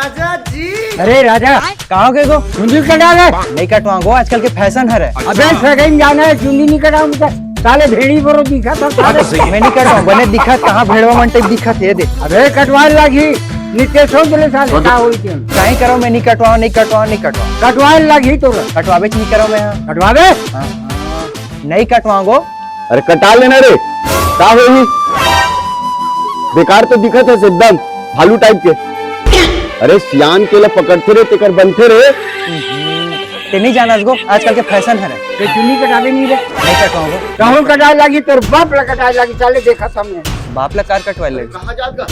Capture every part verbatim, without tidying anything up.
अरे राजा, कहाँ हो गए गो? चुंदी कटा ले। नहीं कटवाऊंगा, आजकल के फैशन हरे। अबे सगाई में जाना है, चुंदी नहीं कटाऊंगा। साले भेड़ी बरो दिखा था साले। मैं नहीं कटवाऊँ, बने दिखत कहाँ भेड़वा मन टाइप दिखत है, ये दे। अबे कटवाए लागी, नितेशो बोले साले का होई के। नहीं करो, मैं नहीं कटवाऊँ, नहीं कटवाऊँ, नहीं कटवाऊँ। कटवाए लागी तो। कटवावे नहीं करो मैं, हाँ। कटवावे? हाँ, हाँ। नहीं कटवाऊंगा। अरे कटा लेना रे, का होही? बेकार तो दिखत है एकदम भालू टाइप के। अरे सियान के ला पकड़ते रे, तेकर बनते रे। ते नहीं जाना इसको, आजकल के फैशन है रे। ये चुन्नी कटावे नहीं रे। नहीं कटवाऊंगा। कहूँ कटाए लागी, तोर बाप ला कटाए लागी, साले देखा सामने। बाप ला कार कटवाए लगे। कहाँ जाएगा?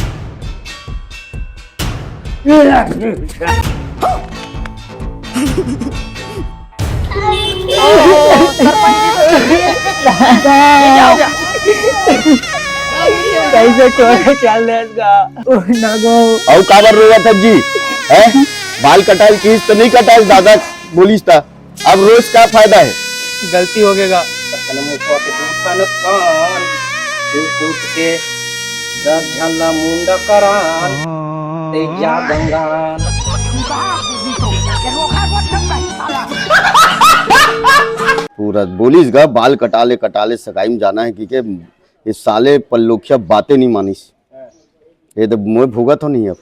कैसे कोई चल देगा? ओ ना गो। अउ काबर रोवत हस जी? हैं? बाल कटाइल किस त नहीं कटाइल दादा बोलिस त। अब रोस का फायदा है? गलती हो गएगा। टूट टूट के दस झन ला मुंडा करान, ते जा गंगान। पूरा बोलिस गा, बाल कटा ले, कटा ले, सगाई में जाना है कि के, ये साले पल्लोखिया बातें नहीं मानिस। ये तो मोए भुगत हो नहीं अब।